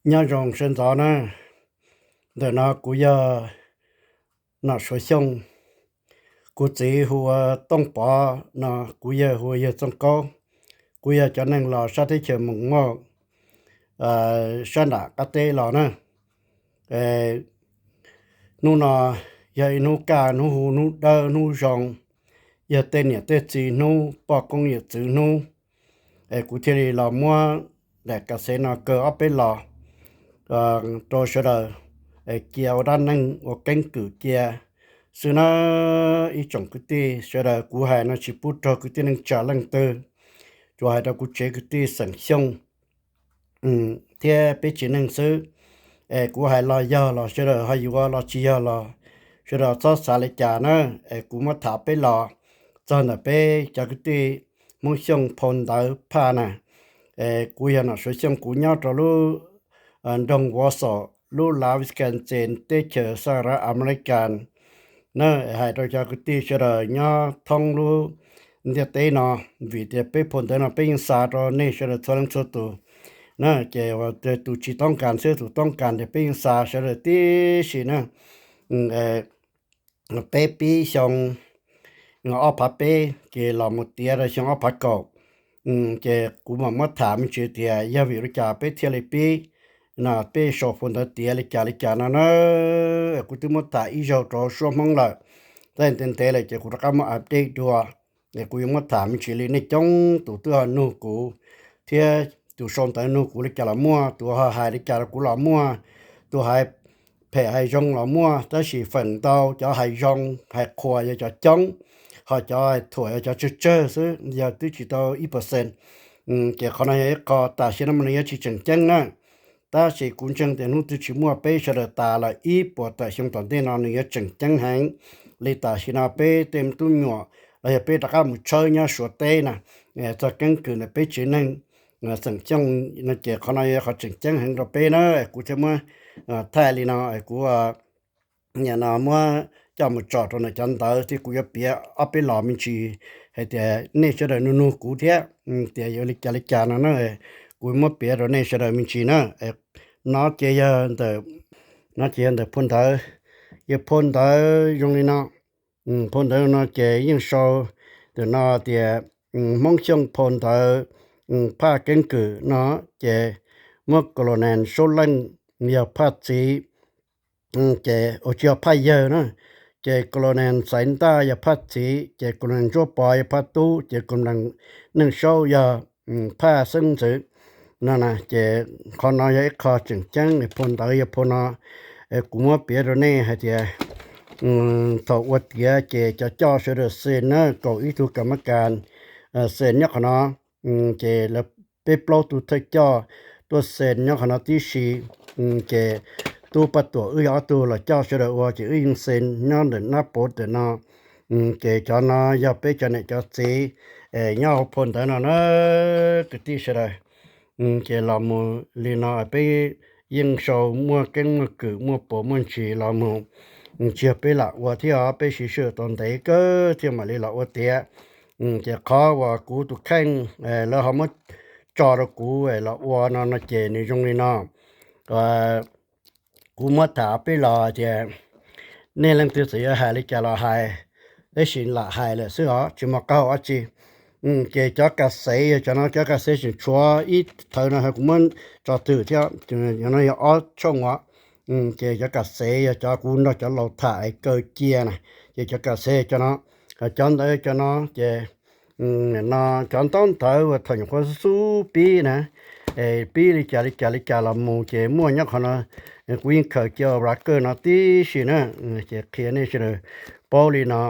Nyob zoo sawv ntxov na, ntawm no kuv yog Nom Suav Xyooj, kuv txiv hu ua Tooj Pov no, kuv yawg hu ua yawg Txooj Kaub, kuv yog cov neeg los sab teb chaws Moos Mauj sab nram qab teb los na. Hnub no yog ib hnub kaj, hnub hu, hnub dawb, hnub zoo, yog tej niam tej txiv hnub, poj koob yawm txwv hnub, es kuv thiaj li los muab daim kas xev no kaw ob peb los rau sawv daws cia ua dab neeg ua keeb kwm cia xwb na. Ib tsoom kwv tij sawv daws, kuv hais no tsis pub raug kwv tij neej tsa leej twg, tsuas hais rau kuv tsev kwv tij xeem Xyooj thiab peb tsev neeg xwb. Es kuv hais los yog los sawv daws ho yuav, los tsis yog los sawv daws txhob xav li cas na. Es kuv muab tham peb los txog ntawm peb cov kwv tij Hmoob Xyooj phau ntawv phaj na. Es kuv yog Nom Suav Xyooj, kuv nyob rau lub nroog Wausau, lub lav Wisconsin, teb chaws Xas Las Amelikas na. Hais rau cov kwv tij sawv daws nyob thoob lub ntiaj teb no, vim tias peb phau ntawv no peb yeej xa rau nej sawv daws txhua leej txhua tus na. Ces tus tsis toob kas xwb, tus toob kas ces peb yeej xa sawv daws tib si na. Peb pib xyoo ob phav peb ces los mus tiav rau xyoo ob phav kaum. Ces kuv mam muab tham me ntsis tias yog vim li cas peb thiaj li pib, no peb sau phau ntawv tiav li cas li cas no na. Kuv twb muab tham ib zaug rau suab Hmoob lawm, tab ntev ntev lawm ces kuv rov qab muab update dua. Es kuv yuav muab tham me ntsis li nej coob tus twb ho nug kuv, thiab tus sau ntawv nug kuv li cas los muaj, tus ho hais li cas rau kuv los muaj, tus hais phem hais zoo los muaj, tab sis feem ntau cov hais zoo hais qhuas yog cov coob, ho cov hais thuam yog cov tsawg tsawg xwb, yog twb tsis tau ib percent. Ces qhov no yog ib qho tam sim no mas nws yuav tsis tseem ceeb na. Tab sis kuv ntseeg tias hnub twg tsis muaj peb sawv daws tas lawm ib puas tawm xyoo tom ntej no nws yuav tseem ceeb heev li tam sim no peb tej me tub nyuam los yog peb rov qab mus tshawb nyob Suav teb na, txog keeb kwm ntawm peb tsev neeg xeem Xyooj no ces qhov no yog qhov tseem ceeb heev rau peb na. Kuv thiaj muab thaij li no, kuv nim no muab coj mus tso rau ntawm cov ntawv thiab kuv yuav piav ob peb los me ntsis hais tias nej sawv daws nug nug kuv thiab tias yuav li cas li cas no na. Kuv muab piav rau nej sawv daws me ntsis na. No ces yog, no ces yog ntawm phau ntawv, yog phau ntawv zoo li no. Phau ntawv no ces yeej sau ntawm no tias Hmoob Xyooj phau ntawv phaj keeb kwm no ces muab Colonel Saub Leej yog phaj txiv, ces ua tsis yog phaj yawg na, ces Colonel Xaiv Ntaj yog phaj txiv, ces Colonel Ntsuab Pov yog phaj tub, ces Colonel Neej Saub yog phaj xeeb ntxwv no na. Ces qhov no yog ib qho tseem ceeb, phau ntawv yog phau no. Kuv muab piav rau nej hais tias thaum ua tiav ces cov coj sawv daws xees na, kaum ib tug kam mab kas xees nyob qhov no, ces lawv peb plaub tug thawj coj tuaj xees nyob qhov no tib si. Ces tub Paj Tuam wb yog ob tug los coj sawv daws ua, ces wb yeej xees nyob ntawm nab pov ntawm no. Ces cov no yog peb cov niam cov txiv nyob hauv phau ntawv no na, kwv tij sawv daws. Ces los mus li no peb yeej sau muaj keeb muaj kwm muaj puas muaj ntsis los mus, tsis yog peb lam ua thiab, peb siv sij hawm tau ntev kawg thiaj mam li los ua tiav. Ces qhov uas kuv tus kheej lawv ho muab tso rau kuv los ua no no ces nws zoo li no. Kuv muab tham peb los tias nej leej twg txawm yuav hais li cas los hais, tab sis lam hais lawm xwb os, tsis muaj qab hau dab tsi. Ces cov kas xev yog cov no, cov kas xev tseem tshuav ib thawv no, kuv muab tso twg thiab, no yog ob tshooj os. Ces cov kas xev yog cov kuv nrog cov laus tham es kaw cia na, ces cov kas xev cov no, cov ntawd cov no ces no cov ntaub ntawv uas thaum nyuam qhuav xub xub pib na, pib li cas li cas li cas los mus ces muaj nyob qhov no. Kuv yeej khaws cia ua vla kawj no tib si na, ces qhia nej sawv daws paub li no.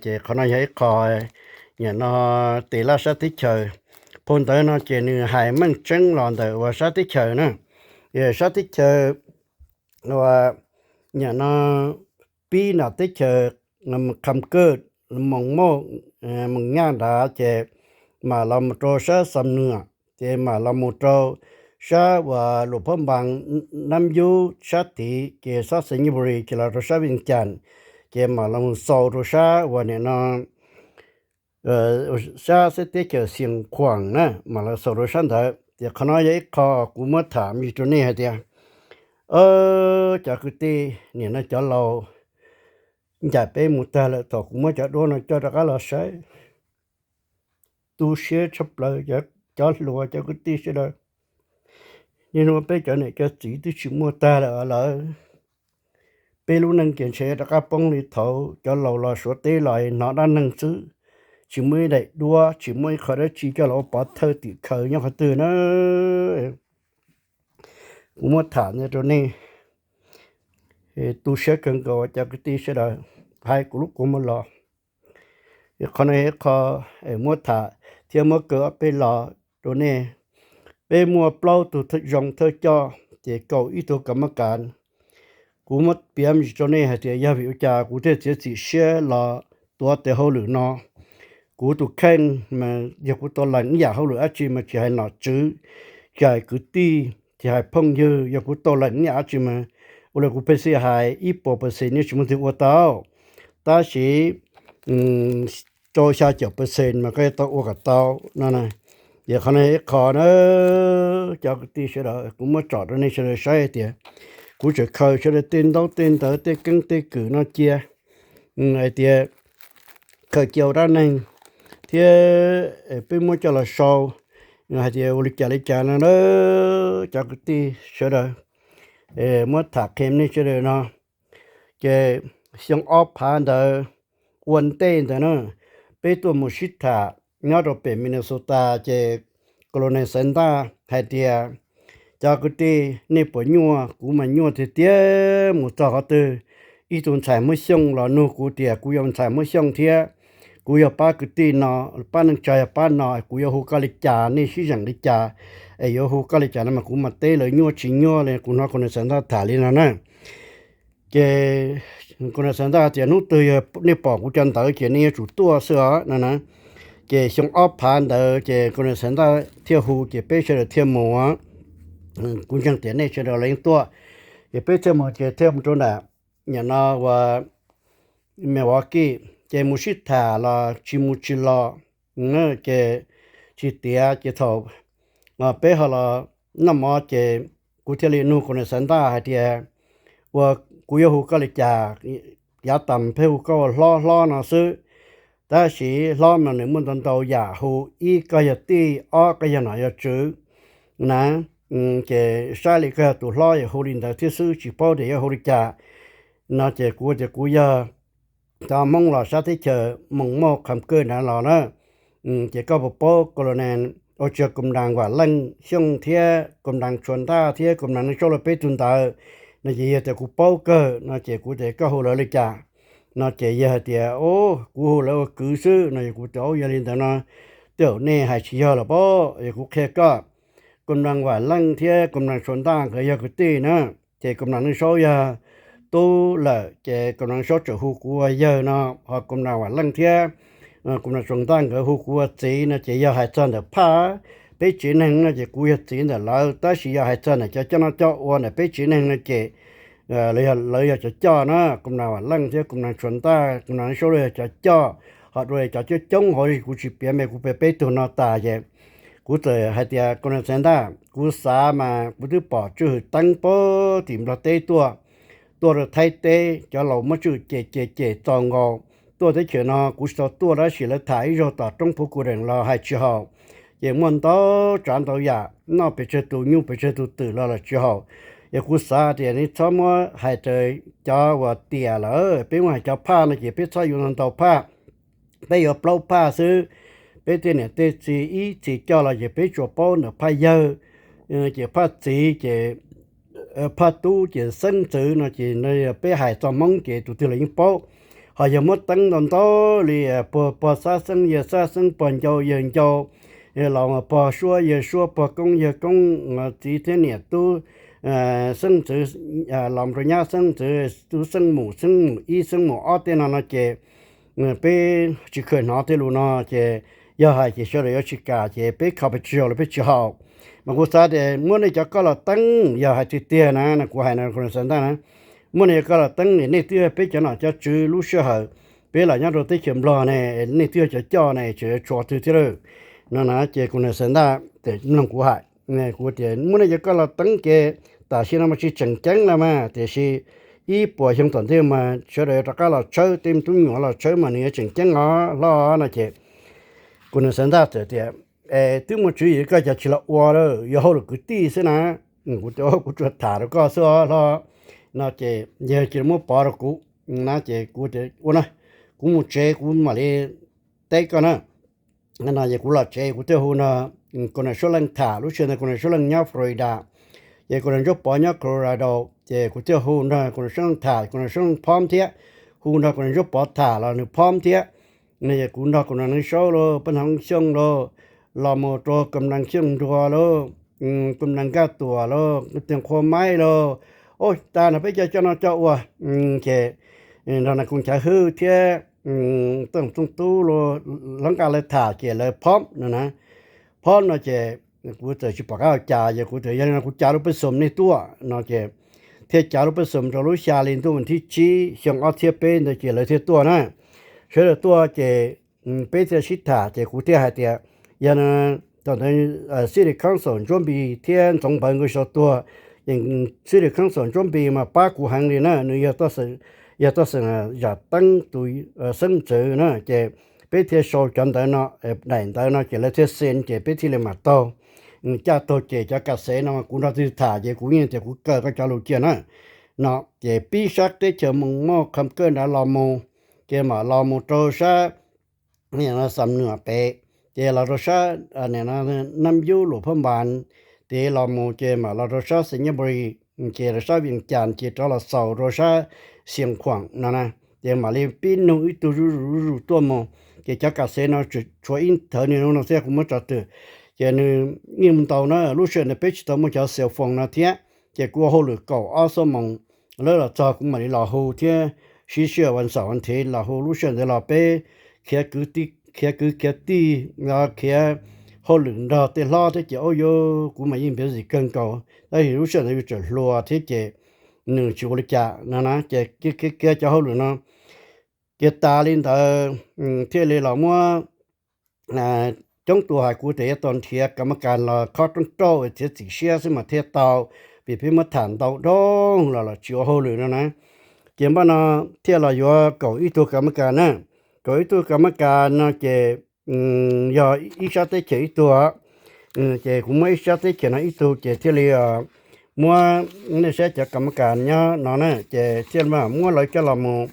Ces qhov no yog ib qho nim no tes laj sab teb chaws. Phau ntawv no ces nws hais meej tseeb los ntawm uas sab teb chaws na, sab teb chaws uas nim no pib nram teb chaws Kham Kwj, Moos Mauj, Moos Nyaj nrad ces mam los mus rau sab Xam Nuam, ces mam los mus rau sab uas Luam Phab Npas, Nab Yub sab tid, ces sab Xais Nyij Bus Lis ces los rau sab Vias Cas, ces mam los mus xaus rau sab uas nim no sab xeb teb chaws Xias Khuam na, mam los xaus rau sab ntawd. Ces qhov no yog ib qho kuv muab tham me ntsis rau nej hais tias, cov kwv tij, nim no cov laus ncaim peb mus tag lawm, thaum kuv muab cov duab no coj rov qab los saib, tu siab tshaj plaws cov hluas cov kwv tij sawv daws. Niaj hnub peb cov niam cov txiv twb tsis muaj tag lawm lawv. Peb lub neej ces ntshe rov qab poob li thaud cov laus los Suav teb los hnov dab neeg xwb, tsis muaj ib daim duab, tsis muaj ib qho dab tsi coj los ua pov thawj tim khawv nyob qhov twg na. Kuv muab tham rau nej, tu siab kawg nkaus cov kwv tij sawv daws, hais kuv lub kua muag los. Qhov no yog ib qho muab tham thiab muab kaw ob peb lo rau nej. Peb muaj plaub tug zoo thawj coj, ces kaum ib tug kam mab kas. Kuv muab piav me ntsis rau nej hais tias yog vim ua cas kuv thiaj txiav txim siab los tuav tes hauj lwm no. Kuv tus kheej mas yog kuv tau lees ib yam hauj lwm dab tsi mas tsis hais nom tswv, tsis hais kwv tij, tsis hais phooj ywg, yog kuv tau lees ib yam dab tsi mas ua li kuv pheej xij hais ib puas percent nej tsis muaj twg ua tau, tab sis rau xya caum percent mas koj yuav tau ua kom tau no. Ces qhov no ib qho na, cov kwv tij sawv daws, kuv muab tsom rau nej sawv daws saib hais tias kuv tseem khaws sawv daws tej ntaub tej ntawv tej keeb tej kwm no cia, hais tias khaws cia ua dab neeg thiab peb muab coj los sau hais tias ua li cas li cas no na. Cov kwv tij sawv daws, muab tham qhia nej sawv daws no, ces xyoo ob phav ntawd ua ntej ntawd na, peb tuaj mus sib tham nyob rau pem Minnesota, ces Colonel Xaiv Ntaj hais tias, cov kwv tij, nej puas nyuaj? Kuv mas nyuaj tiag tiag, mus txog qhov twg ib tug ntxhais Hmoob Xyooj los nug kuv tias kuv yog ntxhais Hmoob Xyooj thiab kuv yog pab kwv tij no, pab neej tsa yog pab no, kuv yuav hu koj li cas, nej sib zeem li cas, es yuav hu koj li cas no mas kuv mas teb lawv nyuaj tsis nyuaj li. Kuv hnov Colonel Xaiv Ntaj tham li no na. Ces Colonel Xaiv Ntaj tias hnub twg yog nej pom kuv cov ntawv ces nej yuav tsum tuaj xwb os no na. Ces xyoo ob phav ntawd ces Colonel Xaiv Ntaj thiaj hu ces peb sawv daws thiaj mus. Kuv ntseeg tias nej sawv daws los yeej tuaj. Ces peb thiaj mus ces thiaj mus rau nram, nim no ua Milwaukee, ces mus sib tham los tsis mus tsis los, ces tsis tiav ces thaum peb ho los noj mov ces kuv thiaj li nug Colonel Xaiv Ntaj hais tias, ua, kuv yuav hu koj li cas? Yav tas peb hu koj ua hlob hlob no xwb, tab sis hlob mas nws muaj ntau ntau yam hu, ib koj yog tij, ob koj yog nom yog tswv na. Ces saib li koj yog tus hlob yog hu li ntawd thiab xwb, tsis paub tias yuav hu li cas no. Ces kuv tias kuv yog cov Hmoob los sab teb chaws Moos Mauj Qham Kawj nrad los na. Ces koj puas paub Colonel, ua, tsis yog Kom Nras Vam Leej Xyooj thiab Kom Nras Tshua Ntaj thiab Kom Nras Neej Saub lawv peb tug ntawd no? Ces yawg tias kuv paub kawg no. Ces kuv tias koj hu lawv li cas no? Ces yawg hais tias, o, kuv hu lawv ua kwv xwb no. Yog kuv tias, o, yog li ntawd no tej zaum nej hais tsis yog los pob. Yog kuv qhia koj, Kom Nras Vam Leej thiab Kom Nras Tshua Ntaj nkawd yog kwv tij na. Ces Kom Nras Neej Saub yog tub lawm, ces Kom Nras Neej Saub tseem hu kuv ua yawg no, ho Kom Nras Vam Leej thiab Kom Nras Tshua Ntaj nkawd hu kuv ua txiv no. Ces yog hais txog ntawm phaj, peb tsev neeg no ces kuv yog txiv ntawm lawv, tab sis yog hais txog ntawm cov coj noj coj ua ntawm peb tsev neeg no ces lawv yog cov coj na. Kom Nras Vam Leej thiab Kom Nras Tshua Ntaj, Kom Nras Neej Saub lawv yog cov coj, ho dua cov coob coob hauv kuv tsis piav npe, kuv piav peb tug no tas ces kuv txawm hais tias, Kom Nras Xaiv Ntaj, kuv xav mas kuv twb pom Tswj Hwm Teeb puag tim Nplog teb tuaj, tuaj rau Thaib teb, cov laus muab Tswj Hwm cem cem cem txaus nkaus, tuaj teb chaws no kuv tsis tau tuaj, tab sis lawv tham ib zaug tom roob Phuv Kus Deem los hais tsis haum, ces muaj ntau tsav ntau yam, noj pes tsawg tus nyuj pes tsawg tus twm los los tsis haum. Yog kuv xav tias nej txhob muab hais raws cov uas tiam lawm, peb muab hais cov phaj no ces peb txhob yuav ntau ntau phaj. Peb yuav plaub phaj xwb. Peb tej niam tej txiv ib txhis coj los ces peb tsuas paub ntawm phaj yawg, ces phaj txiv ces phaj tub ces xeeb ntxwv no ces peb hais txog Hmoob ces tus twg los yeej paub. Ho yog muab teeb ntau ntau li puag pog xab xeeb yawg xab xeeb, pog ncau yawg ncau, los pog suab yawg suab, pog koob yawg koob, txiv thiab niam tub, xeeb ntxwv, los rau nyab xeeb ntxwv, tub xeeb mum, xeeb mum ib xeeb mum ob tej no no ces peb tsis kheev hnov tej lus no ces yog hais ces sawv daws yuav tsis kam ces peb kho pes tsawg zaus los peb tsis haum. Mas kuv xav tias muab nej cov koj los teeb, yog hais tiag tiag na, kuv hais no Kom Nras Xaiv Ntaj na, muab nej cov koj los teeb, nej twb yog peb cov nom cov tswv lub sij hawm peb los nyob rau teb chaws Nplog ne, nej twb yog cov coj ne, tseem yuav tshuav twg thiab lawm no na. Ces Kom Nras Xaiv Ntaj mloog kuv hais, Kuv tias muab nej cov koj los teeb ces tam sim no mas tsis tseem ceeb los mas, tiam sis ib puas xyoo tom ntej mas sawv daws yuav rov qab los tshawb, tej tub me nyuam los tshawb mas nws yuav tseem ceeb os hlob no ces kuv nws xav ntaj txawm tias, es twb muaj tswv yim koj cas tsis los ua lawm, yog hauj lwm kwv tij xwb na. Kuv tias kuv tsuas tham rau koj xwb os hlob no ces yog cia li muab pov rau kuv na ces kuv tias ua na, kuv mus tsev kuv mam li teb koj na. No ces kuv los tsev kuv thiaj hu nrog Colonel Suab Leej tham, lub sij hawm ntawd Colonel Suab Leej nyob Florida, ces Colonel Ntsuab Pov nyob Colorado, ces kuv thiaj hu nrog Colonel Suab Leej tham, Colonel Suab Leej phob thiab, hu nrog Colonel Ntsuab Pov tham los nws phob thiab. No ces kuv nrog Colonel Neej Saub lauj, Paj Ntxoog Xyooj lauj, los mus rau Kam Naj Xyooj Nruas lauj, Kam Naj Nkaj Tuam lauj, Tias Qhua Maib lauj, ua tas no peb cov coj no coj ua, ces nrog Nais Koom Nchaiv Hwj thiab Tooj Tooj Tub lauj, lawv nqa lawv tham ces lawv phob no na. Phob no ces kuv txawm tsis pom qab ua cas, ces kuv tias yog li no kuv cav lub pej xoom nej tuaj no ces thiaj cav lub pej xoom rau lub xya hli ntuj vas thib tsib xyoo ob txhiab peb ntawd ces lawv thiaj tuaj na. Sawv daws tuaj ces peb thiaj sib tham ces kuv thiaj hais tias yog thaum ntawd City Council Ntsuab Npis thiab Ntxoov Npawv nkawd sau tuag, ces City Council Ntsuab Npis mas pab kuv heev li na, nws yog toj xeem Zam Teeb tus xeeb ntxwv na, ces peb thiaj sau cov ntawv no, daim ntawv no ces lawv thiaj xees ces peb thiaj li mam taug, caj taug ces cov kas xev no kuv nrog twg tham ces kuv yeej tias kuv kaw koj cov lus cia na. No ces pib sab teb chaws Moos Mauj Kham Kawj nrad los mus, ces mam los mus rau sab Xam Nuam pem, ces los rau sab Nab Yub Luam Phab Npas, ces los mus ces mam los rau sab Xais Nyab Npus Lis, ces rau sab Vias Cas ces rov los xaus rau sab Xias Khuam no na. Ces mam li pib nug ib tug zuj zus zuj zus tuaj mus, ces cov kas xev no tshuav ib thawv niaj hnub no thiab kuv muab tso twm, ces nws yeej mus ntau na, lub sij hawm ntawd peb tsis tau muaj cov cell phone no thiab, ces kuv ua hauj lwm kaum ob xuab moos lawm los txog kuv mam li los hu thiab sib sij hawm vas xaum vas thev los hu, lub sij hawm ntawd los peb khiav kwv tij, khiav kwv khiav tij, khiav hauj lwm nrog tej hlob thiab ces ua rau kuv mas yeej busy kawg nkaus, tab sis lub sij hawm ntawd yus tseem hluas thiab ces nws tsis ua li cas no na, ces khiav khiav cov hauj lwm no. Ces tas li ntawd thiaj li los muab coob tus hais kuv tias yuav tau nrhiav kas mas kas los khob rooj rauj txiav txim siab xwb mas thiaj tau, vim peb muab tham ntau dhau los los tsis ua hauj lwm no na. Ces npaj no thiaj los yuav kaum ib tug kas mas kas na, kaum ib tug kas mas kas no ces yog ib sab teb chaws ib tug, ces kuv muab ib sab teb chaws no ib tug ces thiaj li muab nej saib cov kas mas kas nyob no na, ces thiaj muab lawv coj los mus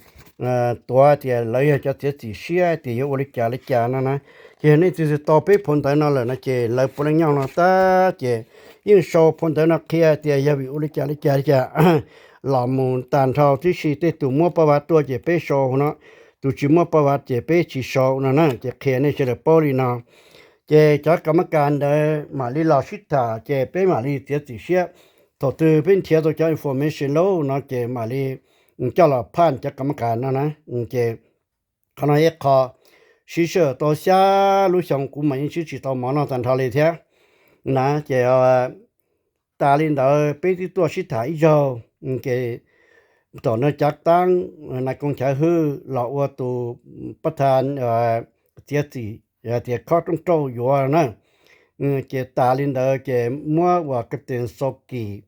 tuav tias lawv yog cov txiav txim siab tias yuav ua li cas li cas no na. Ces yog nej twg tau peb phau ntawv no lawm no ces lawv puav leej nyob no tag ces yeej sau phau ntawv no qhia tias yog vim ua li cas li cas li cas los mus tag nrho tib si, tej tus muab paj vav tuaj ces peb sau no, tus tsis muab paj vav ces peb tsis sau no na, ces qhia nej sawv daws paub li no. Ces cov kas mas kas ntawd mam li los sib tham ces peb mam li txiav txim siab. Thaum twg peb nrhiav tau cov information lauj no ces mam li coj los phaj cov kas mas kas no na. Ces qhov no ib qho sib sij hawm tau xya lub xyoo kuv mas yeej sib tsis tau mov noj tag nrho li thiab na. Ces tas li ntawd peb twb tuaj sib tham ib zaug, ces thaum no Cav Taab Nais Koom Chav Hwj los ua tus pab tha txiav txim tias khob rooj rauj yuav na. Ces tas li ntawd ces muab uas Ka Tees Xau Kis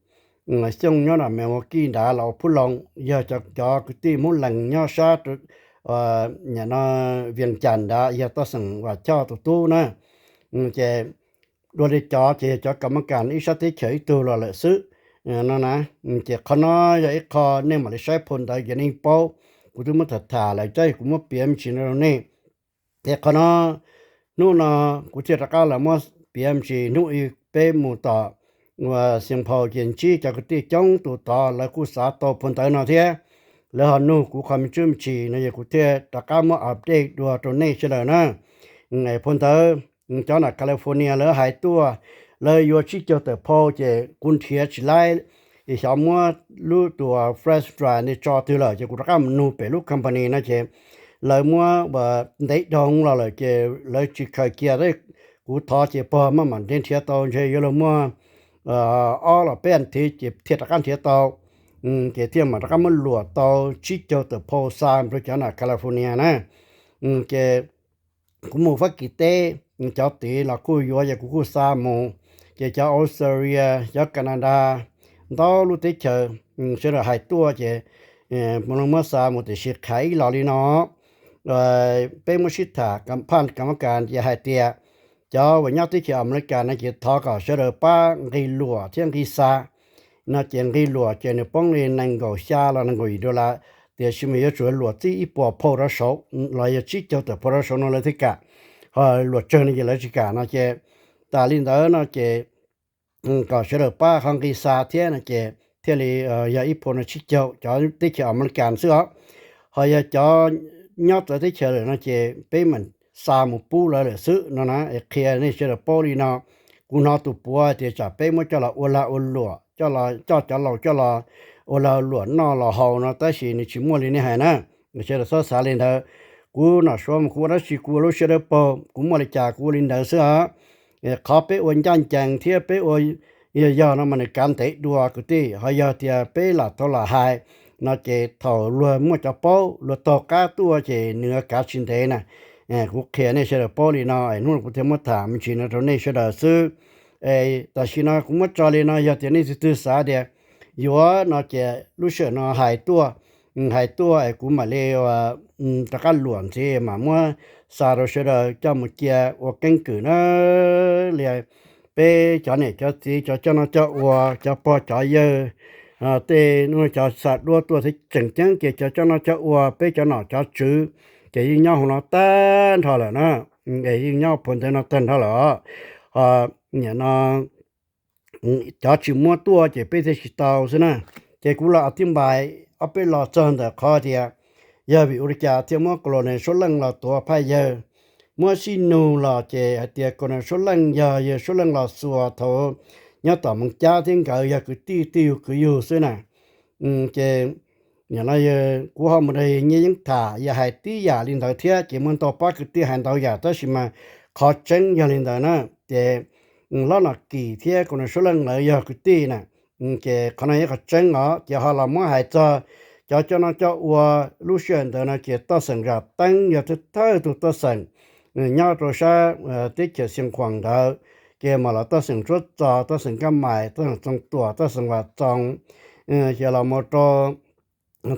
Xyooj nyob nram Milwaukee nrad los ua phub loo, yog cov kwv tij Hmoob Lees nyob sab Vias Cas nrad, yog toj xeem Vam Choj tus tub na. Ces dua li cov ces yog cov kas mas kas ib sab teb chaws ib tug los lawm xwb no na. Ces qhov no yog ib qho nej mam li saib phau ntawv ces nej paub, kuv twb muab tham tham lawm tab sis kuv muab piav me ntsis no rau nej. Ces qhov no hnub no kuv thiaj rov qab los muab piav me ntsis, hnub ib peb mus tom Xeev Phau ces ntsib cov kwv tij coob tus tod lawv kuj xav tau phau ntawv no thiab, lawv ho nug kuv qhov me ntsis me ntsis no ces kuv thiaj rov qab muab update dua rau nej sawv daws na. Phau ntawv cov nram California lawv hais tuaj, lawv yuav tsib caug tawm phau ces kuv nrhiav tsis laib, es xyov muab lub tus flash drive ntawd tso twg lawm ces kuv rov qab mus nug pem lub company no ces lawv muab ntev dhau los lawm ces lawv tsis khaws cia. Kuv thov ces pog maj mam nrhiav nrhiav tau ntshe yuav luag muaj ob los peb as thiv ces thiaj rov qab nrhiav tau. Ces thiaj mam rov qab muab luam tau tsib caug tawm phau xa rau cov nram California na. Ces kuv mus Fab Kis teb, cov tid los kuj yuav ces kuv kuj xa mus. ces cov Australia, cov Canada, ntau lub teb chaws, sawv daws hais tuaj ces muab xa mus, tiam sis qhia ib los li no, peb muab sib tham, kam phaj kam mab kas ces hais tias cov uas nyob teb chaws Amelikas no ces thov kom sawv daws pab nqi luam thiab nqi xa no ces nqi luam ces nws poob li nees nkaum xya los nees nkaum yim dollar, tiam sis mas yuav tsum luam txij ib puas phau rov saud los yog tsib caug tawm phau rov saud no lawv thiaj kam, ho luam tsawg no ces lawv tsis kam no ces tas li ntawd no ces kom sawv daws pab qhov nqi xa thiab no ces thiaj li yog ib phau no tsib caug cov teb chaws Amelikas xwb os. Ho yog cov nyob txawv teb chaws lawm no ces peb mam xa mus pub lawv lawm xwb no na. Es qhia nej sawv daws paub li no, kuv hnov tus puav tias tsam peb muab coj los ua lag ua luam, coj cov laus coj los ua lag ua luam noj los haus no, tab sis nws tsis muaj li nej hais na. Sawv daws txhob xav li ntawd. Kuv nom suav mas kuv ua dab tsi kuv ua lub siab dawb paug, kuv muaj li cas kuv ua li ntawd xwb os. Qhov peb ua ncaj ncees thiab peb ua yog yog no mas nws kav ntev dua kwv tij, ho yog tias peb lam tau lam hais no ces thaum luag muaj cov paub luag taug qab tuaj ces nws kav tsis ntev na. Kuv qhia nej sawv daws paub li no es hnub no kuv thiaj muab tham me ntsis no rau nej sawv daws xwb. Tam sim no kuv muab tso li no, yog tias nej tus twg xav tias yuav no ces lub sij hawm no hais tuaj, hais tuaj es kuv mam li rov qab luam ntxiv mam muab xa rau sawv daws coj mus cia ua keeb kwm na. Li peb cov niam cov txiv, cov coj noj coj ua, cov pog cov yawg, tej nuj cov xa duab tuaj thiab, tseem ceeb ces cov coj noj coj ua, peb cov nom cov tswv ces yeej nyob hauv no tag nrho lawm na. Es yeej nyob phau ntawv no tag nrho lawm os. Ho nim no cov tsis muab tuaj ces peb thiaj tsis tau xwb na. Ces kuv los thib npai ob peb los txog ntawm qhov tias yog vim ua li cas thiaj muab Colonel Suab Leej los tuav phaj yawg. Muab sib nug los ces hais tias Colonel Suab Leej yog yawg Suab Leej los xuas thaum nyob tom Moos Cab thiab nkawd yog kwv tij twj yug kwv yug xwb na. Ces nim no kuv ho mus nrog yawg Nyiaj Yeeb tham, yawg hais tib yam li ntawd thiab ces muaj ntau pab kwv tij hais ntau yam, tab sis mas qhov tseeb yog li ntawd na. Ces Hlob Nom Kim thiab Colonel Suab Leej lawv yog kwv tij na. Ces qhov no yog qhov tseeb os. Ces ho los muab hais txog cov coj noj coj ua lub sij hawm ntawd no ces Toj Xeem Zam Teeb yog thawj thawj tug Toj Xeem nyob rau sab teb chaws Xeev Khuam ntawd, ces mam los Toj Xeem Ntsuab Txos, Toj Xeem Kab Mais, Toj Xeem Txoos Tuam, Toj Xeem Vam Txoos, ces los mus rau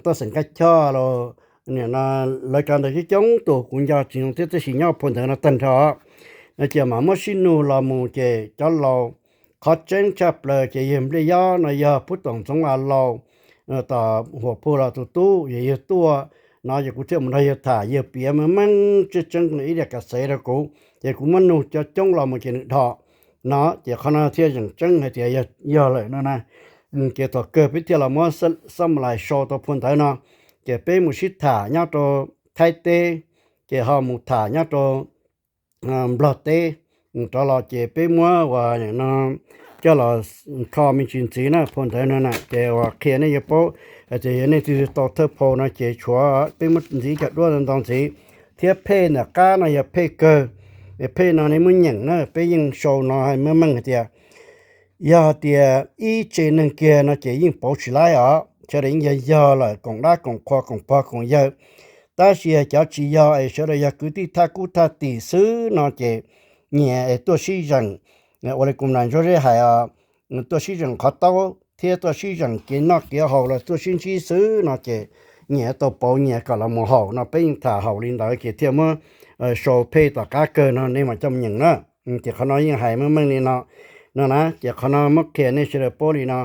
Toj Xeem Kab Choj los, nim no lawv cov ntawd coob coob tus kuv nco tsis zoo thiab, tab sis nyob phau ntawv no tag nrho. Ces mam muab sib nug los mus ces cov laus, qhov tseeb tshaj plaws ces yawg Npliaj Yob no yog Pub Toom Ntxoov Av Laus tom Huam Phu los tus tub, yog yawg tuaj no ces kuv thiaj mus nrog yawg tham, yawg piav meej meej tseeb tseeb ib diav kas xev rau kuv, ces kuv muab nug cov coob los mus ces nws dhos no. Ces qhov no thiaj zeem tseeb hais tias yog lawm no na. Ces thaum kawg peb thiaj los muab summarize sau tau phau ntawv no, ces peb mus sib tham nyob rau Thaib teb, ces ho mus tham nyob rau Nplog teb, rov los ces peb muab uas no coj los kho me ntsis ntxiv na phau ntawv no na. Ces uas qhia nej yuav paub hais tias yog nej twg tau thawj phau no ces tshuav peb muab ntxiv cov duab ntau ntxiv, thiab phej ntawm qab no yog phej kawg. Phej no nej muab nyeem na, peb yeej sau no meej meej hais tias yog tias ib tse neeg kiag no ces yeej pauv tsis laib os, sawv daws yeej yog yog lawm, koom dab koom qhua koom pog koom yawg. Tab sis yog cov tsis yog es sawv daws yog kwv tij thaj kub thaj tim xwb no ces nyias es tuaj sib zeem, ua li kuv nam Ntsuab Zeb hais, tuaj sib zeem qhov taub thiab tuaj sib zeem kev noj kev haus los tuaj sib ntsib xwb no ces nyias tau pauv nyias kom los mus haum no. Peb yeej tham haum li ntawd ces thiaj muab sau phej tom qab kawg no nej mam coj mus nyeem na. Ces qhov no yeej hais meej meej li no no na. Ces qhov no muab qhia nej sawv daws paub li no.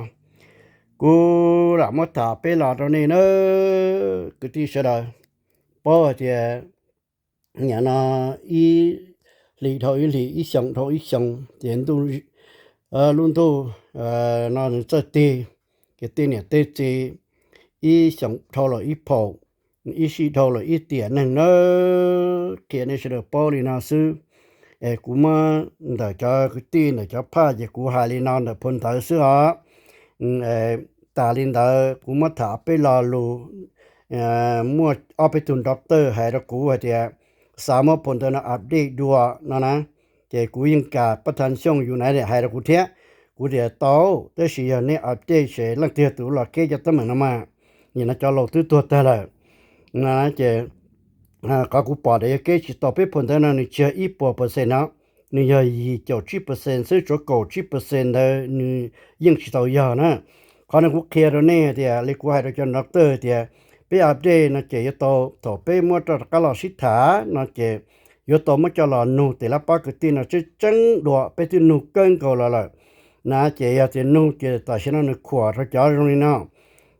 Kuv lam muab tham peb los rau nej na, kwv tij sawv daws paub hais tias nim no ib hlis dhau ib hlis, ib xyoo dhau ib xyoo, ces lub ntuj no nws txawj tig, ces tej niam tej txiv ib xyoos dhau los ib phaum, ib sij dhau los ib tiam neeg na. Qhia nej sawv daws paub li no xwb. Es kuv muab ntawm cov kwv tij ntawm cov phaj ces kuv hais li no ntawm phau ntawv xwb os. Tas li ntawd kuv muab tham peb lo lus, muaj ob peb tug doctor hais rau kuv hais tias xav muab phau ntawv no update dua no na. Ces kuv yeej kam pab Tha Xyooj United hais rau kuv thiab. Kuv tias tau, tab sis yog nej update ces leej twg yog tus los keb cov teeb meem no mas, nim no cov laus twb tuag tag lawm. Ces qhov kuv pom tias yog keb tsis tau peb phau ntawv no nws tsis yog ib puas percent no, nws yog yim caum tsib percent xwb, tshuav kaum tsib percent ntawd nws yeej tsis tau yog na. Qhov no kuv qhia rau nej tias li kuv hais rau cov doctor tias peb update no ces yuav tau, thaum peb muab rov qab los sib tham no ces yuav tau muab coj los nug tej lab pab kwv tij no tseeb tseeb dua, peb twb nug kawg nkaus los lawm na. Ces yog tias nug ces tam sim no nws khuam rau cov zoo li no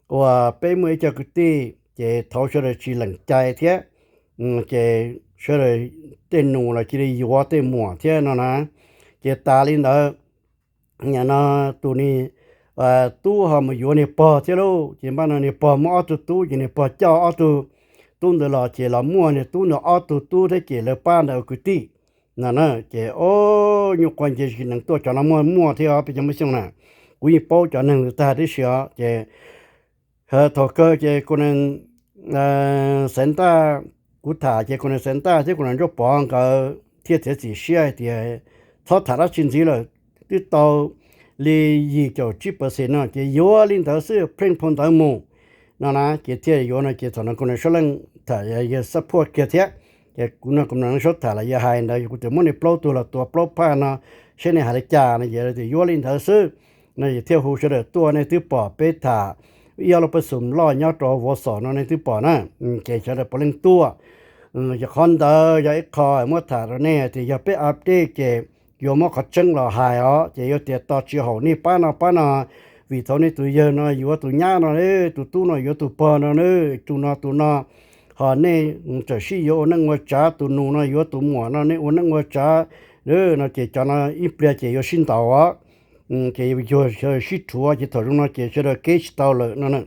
uas peb muaj ib co kwv tij ces thaum sawv daws tsis lees cai thiab, ces sawv daws tej nus los cia li yuav tej muam thiab no na. Ces tas li ntawd, nim no tus niag tub ho mus yuav niag pog thiab lauj, ces npaj no niag pog muaj ob tug tub, ces niag pog coj ob tug tub ntawd los, ces los muaj niag tub ntawd ob tug tub thiab, ces lawv pab ntawd ua kwv tij no na. Ces o, nyuj quav nce tsis nees tuaj, cov no muaj muaj thiab peb cov Hmoob Xyooj na. Kuv yeej paub cov neeg ntawd tag tib si os. Ces thaum kawg ces kuv nees xeev ntaj, kuv tham ces kuv nees xeev ntaj thiab kuv nees Ntsuab Pov nkawd thiaj txiav txim siab hais tias txhob tham dab tsi ntxiv lawm, twb tau li yim caum tsib percent no ces yuav li ntawd xwb, pheej phau ntawv mus no na. Ces thiaj yuav no ces thaum no kuv nees Suab Leej tham yawg Xab Phuaj kiag thiab. Ces kuv no kuv nees Suab tham los yawg hais ntawd, kuv txawm muab nej plaub tug los tua plaub phaj no saib nej hais li cas no, ces tias yuav li ntawd xwb no. Ces thiaj hu sawv daws tuaj, nej twb pom peb tham ib ob lub paj xum loj nyob rau Vauxhall no nej twb pom na. Ces sawv daws puav leej tuaj. Ces qhov ntawd yog ib qho muab tham rau nej tias yog peb update ces yuav muab qhov tseeb los hais os, ces yuav tias tos tsis haum nej pab no pab no, vim thaum nej tus yawg no yuav tus nyab no, tus tub no yuav tus pog no, tus no tus no, ho nej txawm sib yuav ua neej ua tsav, tus nus no yuav tus muam no nej ua neej ua tsav no, ces cov no ib pliag ces yuav sib ntaus os. Ces yuav sib rhuav, ces thaum zoo no ces sawv daws kev tsis tau lawm no.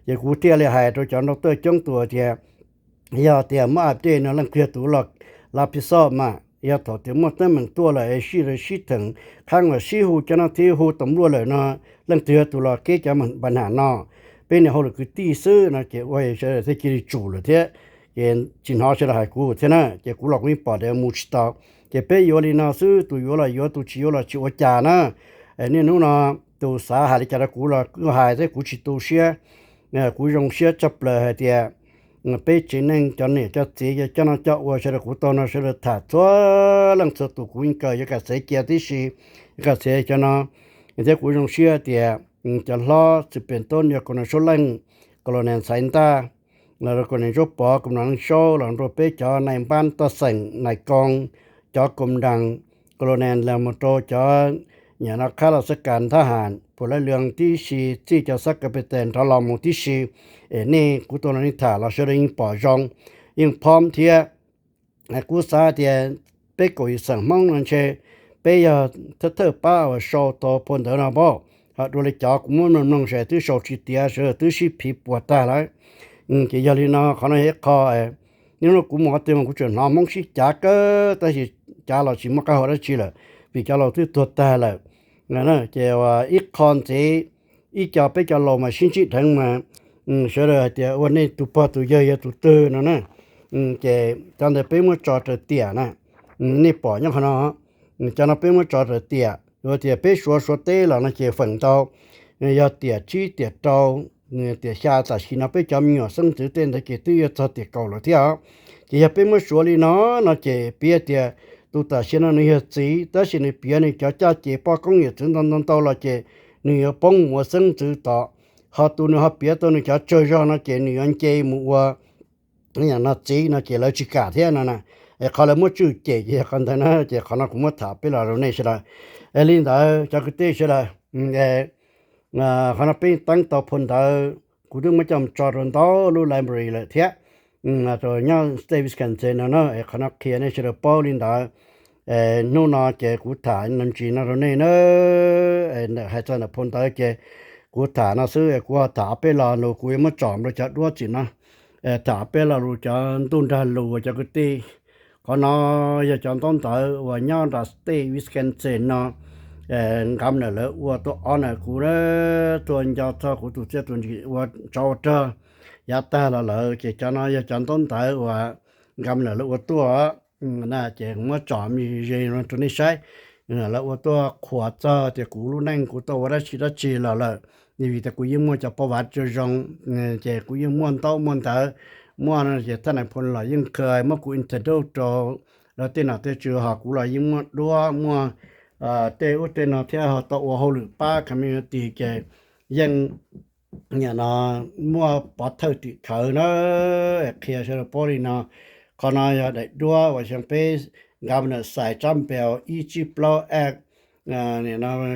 Ces kuv thiaj li hais rau cov nrau tawj coob tus tias yog tias muab update no leej twg yog tus los lav phiv xoj mas, yog thaum tias muaj teeb meem tuaj lawm es sib theem qhab los sib hu cov no thiab hu tas npluaj lawm no, leej twg yog tus los kev cov npa nam no, peb niag hauj lwm kwv tij xwb no ces ua sawv daws thiaj cia li tsum lawm thiab. Ces tsis hnov sawv daws hais kuv thiab na, ces kuv los kuv yeej pom tias mus tsis tau. Ces peb yuav li no xwb, tus yuav los yuav, tus tsis yuav los tsis ua cas na. Niaj hnub no tus xav hais li cas rau kuv los kuj hais thiab, kuv tsis tu siab. Kuv zoo siab tshaj plaws hais tias peb tsev neeg cov niam cov txiv coj noj coj ua sawv daws, kuv tau no sawv daws tham txhua leej txhua tus, kuv yeej kawm yuav kam txev cia tib si, yuav kam txev cov no. Thiab kuv zoo siab tias cov hlob Xwm Pem Tub, yog Colonel Suab Leej, Colonel Ntxhais Ntaj, Colonel Ntsuab Pov, Colonel Leej Saub, los rau peb cov nais npab toj xeem, nais koo, cov koom nraas, Colonel, los mus rau cov nyam no qhab los xab kas thab ham phuv laib lwm tib si, txij cov xab kas pes tes nrov los mus tib si. Es nej kuv tau no nej tham los sawv daws yeej pom zoo, yeej phom thiab. Kuv xav tias peb kaum yim xeem Hmoob no ntshe peb yog thawj thawj pab uas sau tau phau ntawv no npaum. Ho dua li cov kuv muab mloog mloog sawv daws twb sau tsis tiav, sawv daws twb sib phiv puas tag lawm. Ces yog li no qhov no yog ib qho, niaj hnub no kuv mus qhov twg mas kuv tseem hnov Hmoob sib cav kawg, tab sis cav los tsis muaj qab hau dab tsi lawm, vim cov laus twb tuag tag lawm. Ces ib qho ntxiv, ib co peb cov laus mas sib ntsib dheev mas sawv daws hais tias ua nej tus pog tus yawg yog tus twg no na. Ces cov ntawd peb muab tso raws tiam na, nej pom nyob qhov no, cov no peb muab tso raws tiam. Yog tias peb Suav Suav teb los no ces feem ntau yog tiam tsib tiam rau, tiam xya, tam sim no peb cov me nyuam xeeb ntxwv tej ntawd ces twb yuav txog tiam kaum lawm thiab os. Ces yog peb muab suav li no, no ces piav tias tus tam sim no nws yog txiv, tab sis nws piav nws cov caj ces poj koob yawm txwv ntau ntau ntau los ces nws yuav poob mus ua xeeb ntxwv tod. Ho tus nws ho piav tau nws cov tsawg zog no ces nws yuav nce mus ua no txiv no ces lawv tsis kam thiab no na. Es qhov lawv muab tswj cem ces yog qhov ntawd na, ces qhov no kuv muab tham peb los rau nej sawv daws. Es li ntawd cov kwv tij sawv daws, qhov no peb teeb tau phau ntawv, kuv twb muab coj mus tso rau ntau lub library lawm thiab. Nyob state Wisconsin no na, es qhov no qhia nej sawv daws paub li ntawd. Hnub no ces kuv tham me ntsis no rau nej na. Hais txog ntawm phau ntawv ces kuv tham no xwb, kuv tham peb lo lus, kuv yuav muab tsom rau cov duab txim no, tham peb lo lus cov ntuj nrag lus cov kwv tij. Qhov no yog cov ntaub ntawv uas nyob nram state Wisconsin no, nqab nam lawv ua tuaj ob nam kuv, tuaj nco txog kuv tus txiaj tus ntsig ua tsov ua rog yav tag los lawm, ces cov no yog cov ntaub ntawv uas nqab nam lawv ua tuaj na. Ces muab tsom me ntsis rau nej saib, lawv ua tuaj qhuas txog tias kuv lub neej kuv tau ua dab tsi dab tsi los lawm. Vim tias kuv yeej muaj cov poj vav zoo zoo, ces kuv yeej muaj ntaub muaj ntawv, muaj no ces thaj nais phoo los yeej kha muab kuv introduce rau lawv tej nom tej tswv, ho kuv los yeej muaj duab muaj tej ub tej no thiab ho tau ua hauj lwm pab community ces yeej no muaj pov thawj tim khawv na. Qhia sawv daws paub li no, qhov no yog daim duab uas xyoo peb Governor Xais Tsab Npees ib tsib plaub act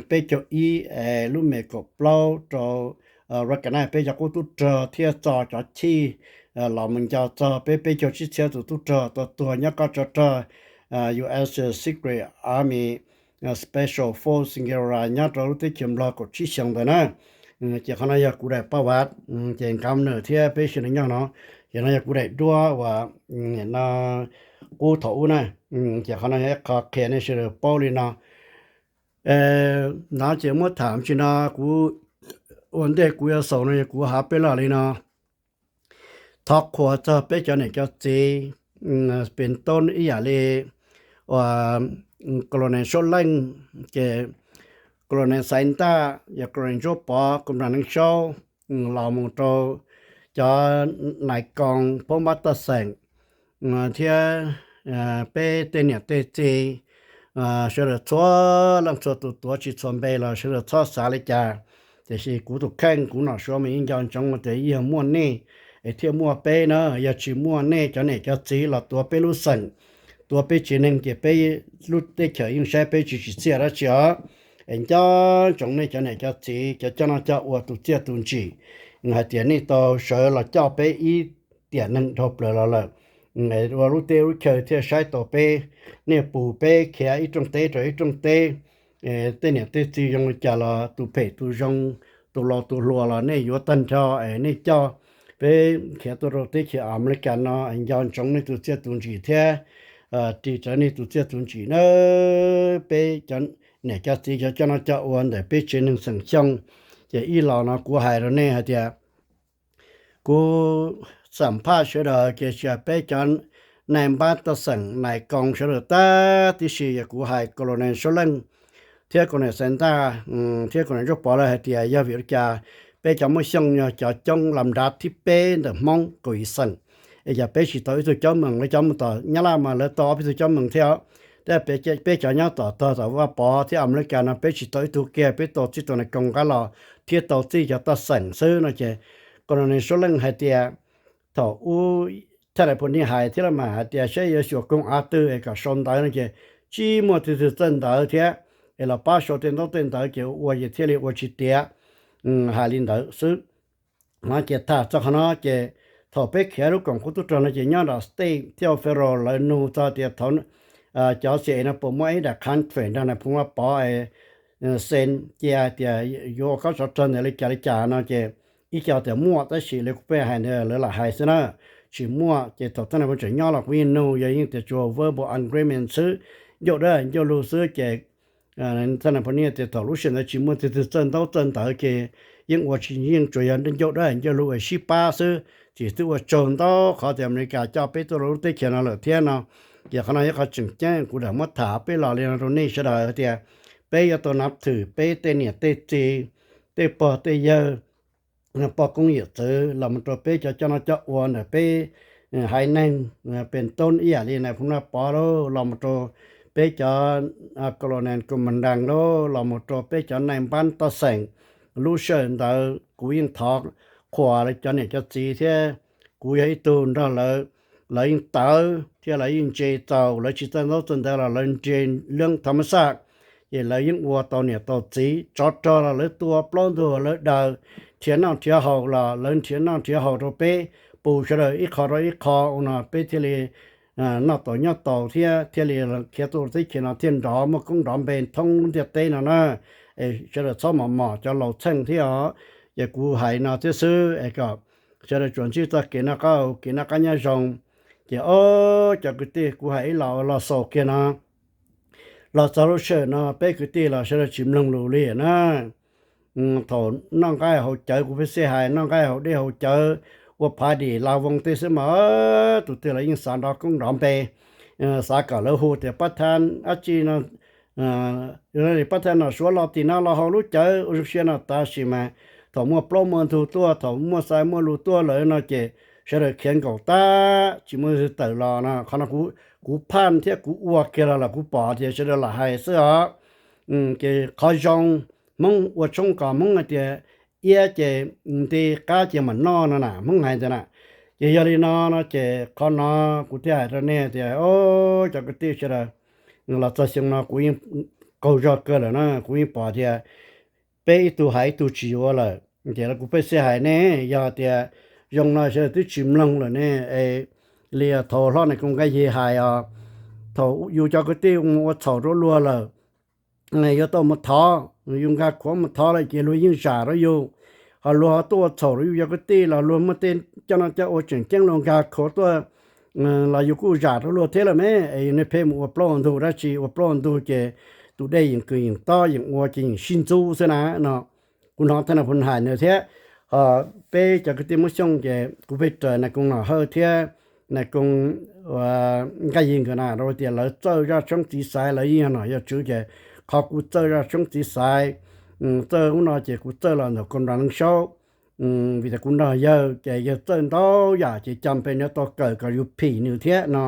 peb caug ib es lub me kaum plaub rau recognize peb cov qub tub rog thiab txo cov chij los mus nco txog peb peb caug tsib txhiab tus tub rog tau tuag nyob qab tsov rog U S Secret Army Special Force Singora nyob rau lub teb chaws Nplog kaum tsib xyoo ntawd na. Ces qhov no yog kuv daim paj vav, ces Governor thiab peb sawv daws nyob no, ces no yog kuv daim duab uas no qub thaum ub na. Ces qhov no yog ib qho qhia nej sawv daws paub li no. No ces muab tham tsis no kuv ua ntej kuv yuav xaus no yog kuv hais peb los li no. Thov qhuas txog peb cov niam cov txiv, pem toob ib yam li uas Colonel Suab Leej, ces Colonel Xaiv Ntaj, yog Colonel Ntsuab Pov, Colonel Neej Saub, los mus rau cov nais koos pab npab taj xeem thiab peb tej niam tej txiv sawv daws txhua leej txhua tus, tuav tsis txhua npe los sawv daws txhob xav li cas. Tiam sis kuv tus kheej kuv nom suav mas yeej nco ntsoov tias yog muaj nej es thiaj muaj peb na. Yog tsis muaj nej cov niam cov txiv los tuav peb lub xeem, tuav peb tsev neeg ces peb lub teb chaws yeej saib peb tsis tsim txiaj dab tsi os. Es nco ntsoov nej cov niam cov txiv cov coj noj coj ua tus txiaj tus ntsim, hais tias nej tau sawv los coj peb ib tiam neeg dhau plaws los lawm, ua lub teb lub chaw thiaj saib tau peb. Nej pus peb khiav ib rooj teb rau ib rooj teb, tej niam tej txiv zoo li cas los tus phem tus zoo, tus laus tus hluas los nej yuav tag nrho es nej coj peb khiav tuaj rau teb chaws Amelikas no. Nco ntsoov nej tus txiaj tus ntsim thiab ris rawv nej tus txiaj tus ntsim na. Peb cov niam cov txiv cov coj noj coj ua ntawm peb tsev neeg xeem Xyooj, ces ib los no kuv hais rau nej hais tias kuv xam phaj sawv daws ces tsis hais peb cov nais npab taj xeem nais koos sawv daws tag tib si, yog kuv hais Colonel Suab Leej thiab Colonel Xaiv Ntaj thiab Colonel Ntsuab Pov lawv hais tias yog vim li cas peb cov Hmoob Xyooj yog cov coob las nrad thib peb ntawm Hmoob kaum yim xeem, es yog peb tsis tau ib tug coob meem. Lawv cov mus tom Nyab Laj mas lawv tau ob peb tug coob meem thiab, tab sis peb cov nyob tom tog tom Vaj Pov thiab Amelikas no peb tsis tau ib tug kiag, peb tau txij tus nais koos nqab los thiab tau txij cov taj xeem xwb no ces Colonel Suab Leej hais tias thaum ub thaj nais phoo ni hais thiab los mas hais tias saib yuav xyuas koog av twg es kom sau ntawv no ces tsis muaj twg twg txawj ntawv thiab, es los pab sau tej ntaub tej ntawv ces ua ces thiaj li ua tsis tiav. Hais li ntawd xwb. Mas ces tham txog qhov no ces thaum peb khiav lub koom qub tub rog no ces nyob nram state thiab federal lawv nug txog tias thaum cov C I A no puas muaj ib daim contract nrog nais phoo Vaj Pov es xee cia tias yuav ua kob tsov rog ntawd li cas li cas no ces ib co tias muaj, tab sis li kuv pheej hais ntawd lawv lam hais xwb na, tsis muaj. Ces thaum thaj nais phoo tseem nyob los kuv yeej nug, yog yeej tias tsuas verbal agreement xwb, ncauj dawb ncauj lug xwb ces thaj nais phoo ni tias thaum lub sij hawm ntawd tsis muaj twg twg txawj ntaub txawj ntawv ces yeej ua tsis yeej, tsuas yog ncauj dawb ncauj lug es sib pab xwb, ces twb ua tsaug ntau qhov tias Amelikas coj peb tuaj rau lub teb chaws no lawm thiab no. Ces qhov no yog qhov tseem ceeb kuv lam muab tham peb los li no rau nej sawv daws tias peb yuav tau nav thwm peb tej niam tej txiv, tej pog tej yawg, poj koob yawm txwv los mus rau peb cov coj noj coj ua ntawm peb haiv neeg, pem toob ib yam li nais phoo Vaj Pov lauj, los mus rau peb cov colonel commandant lauj, los mus rau peb cov nais npab taj xeem. Lub sij hawm ntawd kuv yeej thov qhuas cov niam cov txiv thiab kuv yog ib tug nrog lawv, lawv yeej tawv thiab lawv yeej ntse txaus, lawv tsis txawj ntaub txawj ntawv los lawv ntse leej thav mab xaj, ces lawv yeej ua tau niam tau txiv. Tsov rog los lawv tua plaub ntug lawv daws, nrhiav noj nrhiav haus los lawv nrhiav noj nrhiav haus rau peb, pus sawv daws ib qho rau ib qho ua no peb thiaj li noj tau nyob tau thiab thiaj li khiav tuaj teb chaws no thiaj nrov muaj koob nrov npe thoob lub ntiaj teb no na. Es sawv daws txhob mos mos cov laus txheej thiab os. Ces kuv hais no thiab xwb es kom sawv daws tsuas ntsib txoj kev noj qab haus kev noj qab nyob zoo. Ces ob cov kwv tij, kuv hais ib los los xaus kiag no, los txog lub sij hawm no peb kwv tij los sawv daws tsis mloog lus li na. Thaum noj nqaij haus cawv, kuv pheej xij hais noj nqaij haus dej haus cawv, ua phav dim la voo tej xwb mas tus twg los yeej xav nrov koob nrov npe, xav kom lawv hu tias pab thab dab tsi no, pab thab nom suav los tim no los haus lub cawv ua zoo siab no. Tab sis mas thaum muaj plaub muaj ntug tuaj, thaum muaj xais muaj lus tuaj lawm no ces sawv daws khiav nkaum tag tsis muaj leej twg tawm los no. Qhov no kuv phaj thiab kuv ua kiag los los kuv pom tias sawv daws lam hais xwb os. Ces qhov zoo, Hmoob ua tshoob kos Hmoob hais tias iab ces nti, qab ces mam noj no na, Hmoob hais ntawd na. Ces yog li no no ces qhov no kuv thiaj hais rau nej tias, o, cov kwv tij sawv daws, los txog xyoo no kuv yeej qaug zog kawg lawm na, kuv yeej pom tias peb ib tug hais ib tug tsis yuav lawm. Ces kuv pheej xij hais nej, yog tias zoo no sawv daws twb tsis mloog lawm ne, es li thaum hlob Nais Koo Nkaj Yig hais os, thaum yus cov kwv tij mus ua txhaum rau luag lawm, yuav tau mus thov, yus nkag khuav mus thov lawm ces luag yeej zam rau yus. Ho luag ho tuaj ua txhaum rau yus cov kwv tij los luag muaj tej coj noj coj ua tseem ceeb luag nkag khuav tuaj los yus kuj zam rau luag thiab lawm me. Es nej pheej mus ua plaub ua ntug dab tsi, ua plaub ua ntug ces tus dej yeem kws yeem tob yeem ua ces yeem sib ntxub xwb na no. Kuv hnov thaj no phu hais nws thiab. Ho peb cov kwv tij Hmoob Xyooj ces kuv pheej raws Nais Koo Nom Hawj thiab Nais Koo Nkaj Yig nkawd na rau tias lawv txawj zaj tshoob txiv xaiv, lawv yeej yog nom yog tswv ces qhov kuv txawj zaj tshoob txiv xaiv, txawj ub no ces kuv txawj los ntawm Koom Raws Neej Saub. Vim tias kuv nrog yawg ces yawg txawj ntau yam ces cas pes nws tau kawm kom yus phim nws thiab no.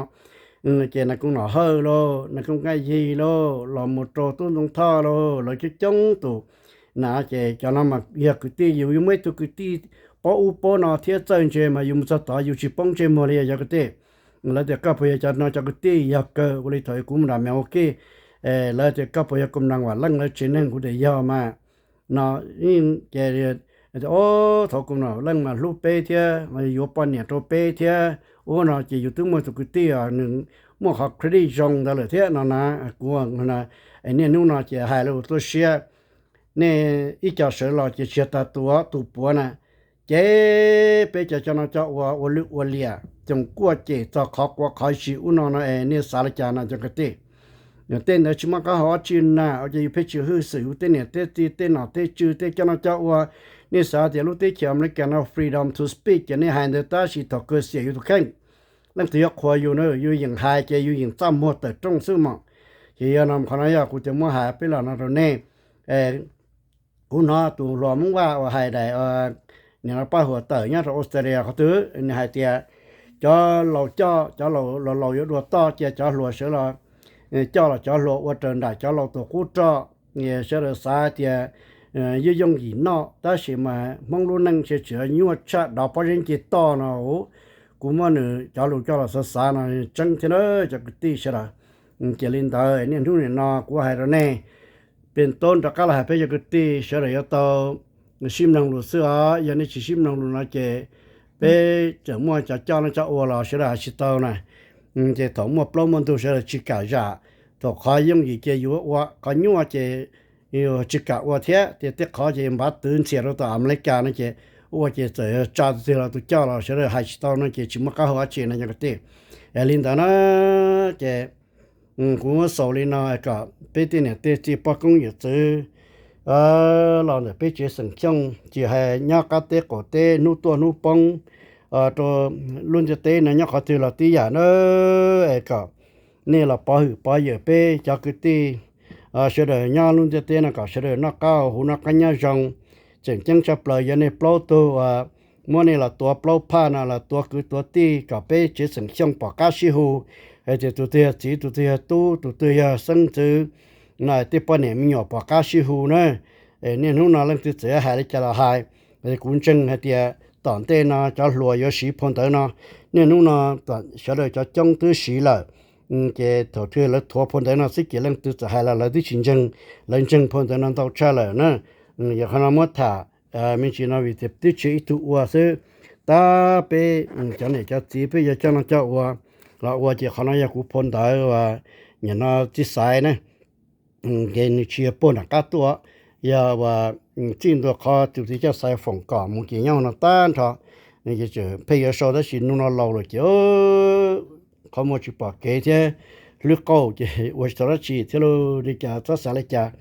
Ces Nais Koo Nom Hawj lauj, Nais Koo Nkaj Yig lauj, los mus rau Tub Ntxoov Thoj lauj, lawv coob coob tus na. Ces cov no mas yog kwv tij, yus yuav muaj ib tug kwv tij paub ub paub no thiab txawj ntse mas yus mus txog tod yus tsis poob ntsej muag li cov kwv tij. Lawv tias koj puas yog cov no cov kwv tij, yog kawg ua li thaum kuv mus nram Milwaukee, lawv tias koj puas yog Koom Raws Vam Leej lawv tsev neeg, kuv tias yog mas no. Ces o, thaum Koom Raws Vam Leej mas hlub peb thiab yuav poj niam rau peb thiab ub no ces yus twb muaj tus kwv tij os, nws muaj qhov credit zoo ntawd lawm thiab no na. Kuv niaj hnub no ces hais lus tuaj siab, nej ib co sawv los ces tsis yog tas tus, tus puav na. Ces peb cov coj noj coj ua, ua lwj ua liam, coom kuaj cem txog qhov quav qhov zis ub no no es nej xav li cas no cov kwv tij? Tej ntawd tsis muaj qab hau dab tsi na, ua cas yus pheej tsis hwj xwm yus tej niam tej txiv tej nom tej tswv tej coj noj coj ua? Nej xav tias lub teb chaws Amelikas no freedom to speak ces nej hais ntawd, tab sis thaum kawg xiam yus tus kheej. Leej twg yuav qhuas yus na, yus yeem hais ces yus yeem txaj muag tawm rooj xwb mog. Ces yog no qhov no yog kuv tias muab hais peb los no rau nej. Kuv hnov tus hluas Hmoob Vaj uas hais daim, nim no paj huam tawm nyob rau Australia qhov twg nws hais tias cov laus coj, cov laus laus yuav dua toj, cia cov hluas sawv los coj los cov hluas ua raws nraim cov laus tus qub roj. Sawv daws xav tias yooj yooj yim noj, tab sis mas Hmoob lub neej ntshe tseem nyuaj tshaj dov pob zeb nce toj no. Kuv muab nws cov lus coj los xav xav no tseeb thiab na cov kwv tij sawv daws. Ces li ntawd niaj hnub nim no kuv hais rau nej, peb tau rov qab los hais peb cov kwv tij sawv daws yuav tau sib mloog lus xwb os. Yog nej tsis sib mloog lus no ces peb tseem muaj cov coj noj coj ua los sawv daws hais tsis tau na. Ces thaum muaj plaub muaj ntug sawv daws tsis kam zam, thaum qhov yooj yim ces yus ua, qhov nyuaj ces yus tsis kam ua thiab. Ces tej qhov ces npav twv ntxhias rau tom Amelikas no ces ua ces txawm tsa tus twg los tus coj los sawv daws hais tsis tau no ces tsis muaj qab hau dab tsi no cov kwv tij. Li ntawd na ces kuv muab xaus li no kom peb tej niam tej txiv poj koob yawm txwv los ntawm peb tsev xeem Xyooj, tsis hais nyob qab teb qaum teb, hnub tuaj hnub poob, rau lub ntiaj teb no nyob qhov twg los tib yam na, es kom nej los pov hwm pov yawm peb cov kwv tij sawv daws nyob lub ntiaj teb no kom sawv daws noj qab huv noj qab nyob zoo. Tseem ceeb tshaj plaws yog nej plaub tug uas muab nej los tuav plaub phaj no los tuav kwv tuav tij kom peb tsev xeem Xyooj pom qab sib hu, hais tias tus twg yog txiv, tus twg yog tub, tus twg yog xeeb ntxwv, no tej poj niam me nyuam pom qab sib hu na. Niaj hnub no leej twg txawm hais li cas los hais, kuv ntseeg hais tias tom ntej no cov hluas yuav siv phau ntawv no. Niaj hnub no sawv daws cov coob twb siv lawm, ces thaum twg lawv thuav phau ntawv no xwb ces leej twg txawm hais los lawv twb tsis ntseeg, lawv ntseeg phau ntawv no ntau tshaj lawm na. Yog qhov no muab tham me ntsis no vim tias twb tsis yog ib tug ua xwb, tab peb cov niam cov txiv peb yuav coj noj coj ua los ua, ces qhov no yog kuv phau ntawv uas nim no txiv xaiv na. Ces nws tsis yog puag nram qab tuaj, yog uas txij ntua qhov tus txiv coj xaiv foom kom mus ces nyob no tag nrho. Ces tseem pheej yuav sau tab sis hnub no laus lawm ces qhov muag tsis pom kev thiab hlwb qauj ces ua tsis tau dab tsi thiab lauj. Li cas txhob xav li cas,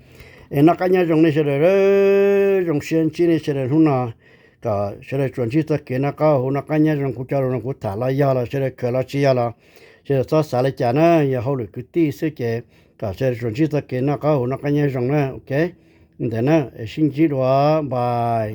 es noj qab nyob zoo nej sawv daws, zoo siab ntsib nej sawv daws hnub no, kom sawv daws tsuas ntsib txoj kev noj qab huv noj qab nyob zoo. Kuv cov lus no kuv tham los yog los sawv daws khaws los tsis yog los sawv daws txhob xav li cas na, yog hauj lwm kwv tij xwb ces kom sawv daws tsuas ntsib txoj kev noj qab huv noj qab nyob zoo na. Ok, ntawd na, sib ntsib dua, bye.